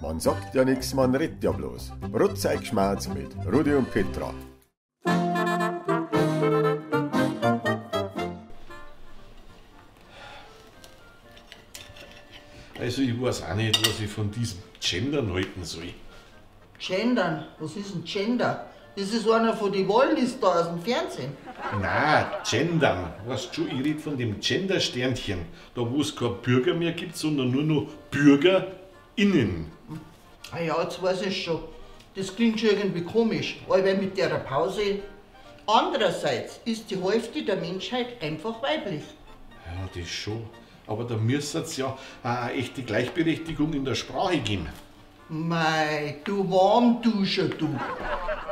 Man sagt ja nix, man redet ja bloß. Brotzeitgschmerz mit Rudi und Petra. Also ich weiß auch nicht, was ich von diesem Gendern halten soll. Gendern? Was ist denn Gender? Das ist einer von den Wollnis da aus dem Fernsehen. Nein, Gendern. Weißt schon, ich rede von dem Gender-Sternchen. Da wo es kein Bürger mehr gibt, sondern nur noch BürgerInnen. Ah ja, jetzt weiß ich schon. Das klingt schon irgendwie komisch, allweil mit der Pause. Andererseits ist die Hälfte der Menschheit einfach weiblich. Ja, das schon. Aber da müsste es ja eine echte Gleichberechtigung in der Sprache geben. Mei, du Warmduscher, du.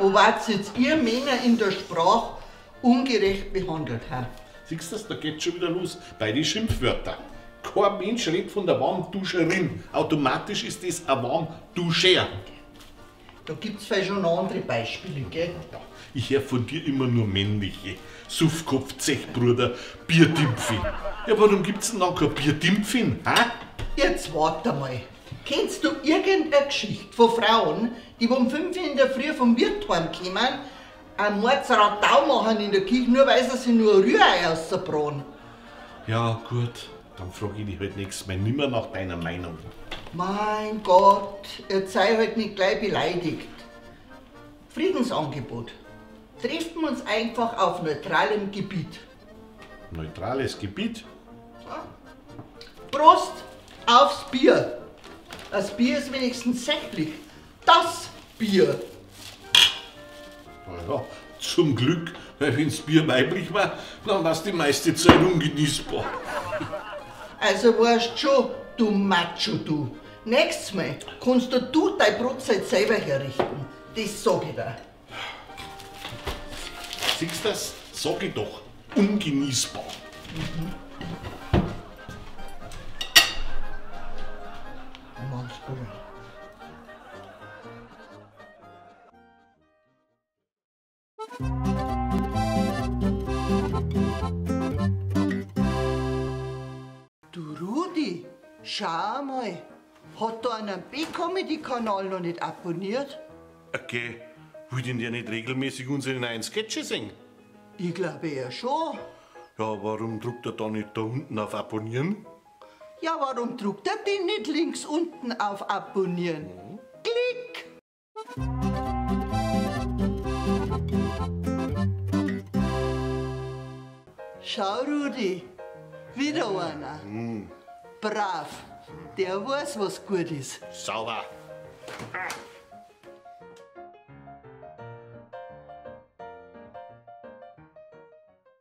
Wo wart jetzt ihr Männer in der Sprache ungerecht behandelt? Ha? Siehst du das, da geht's schon wieder los bei den Schimpfwörtern. Kein Mensch redet von der Warmduscherin. Automatisch ist das ein Warmduscher. Da gibt's vielleicht schon noch andere Beispiele, gell? Ja, ich hör von dir immer nur männliche. Suffkopf, Zechbruder, Bierdimpfi. Ja, warum gibt's denn dann kein Bierdimpfin, ha? Jetzt warte mal. Kennst du irgendeine Geschichte von Frauen, die um 5 Uhr in der Früh vom Wirt heimkommen, einen Mordsradau machen in der Küche, nur weil sie sich nur ein Rührei rausbraten? Ja, gut, dann frag ich dich halt nächstes Mal nimmer nach deiner Meinung. Mein Gott, jetzt sei halt nicht gleich beleidigt. Friedensangebot. Treffen wir uns einfach auf neutralem Gebiet. Neutrales Gebiet? Ja. Prost aufs Bier. Das Bier ist wenigstens sächlich. Das Bier. Na ja, zum Glück, weil wenn's Bier weiblich war, dann war's die meiste Zeit ungenießbar. Also weißt schon, du Macho, du. Nächstes Mal kannst du deine Brotzeit selber herrichten. Das sag ich dir. Siehst du das? Sag ich doch. Ungenießbar. Mhm. Du Rudi, schau mal, hat da einer B-Comedy-Kanal noch nicht abonniert? Okay, will denn der nicht regelmäßig unsere neuen Sketche sehen? Ich glaube ja schon. Ja, warum druckt er da nicht da unten auf Abonnieren? Ja, warum druckt er denn nicht links unten auf Abonnieren? Mhm. Klick! Schau, Rudi, wieder einer. Mhm. Brav, der weiß, was gut ist. Sauber.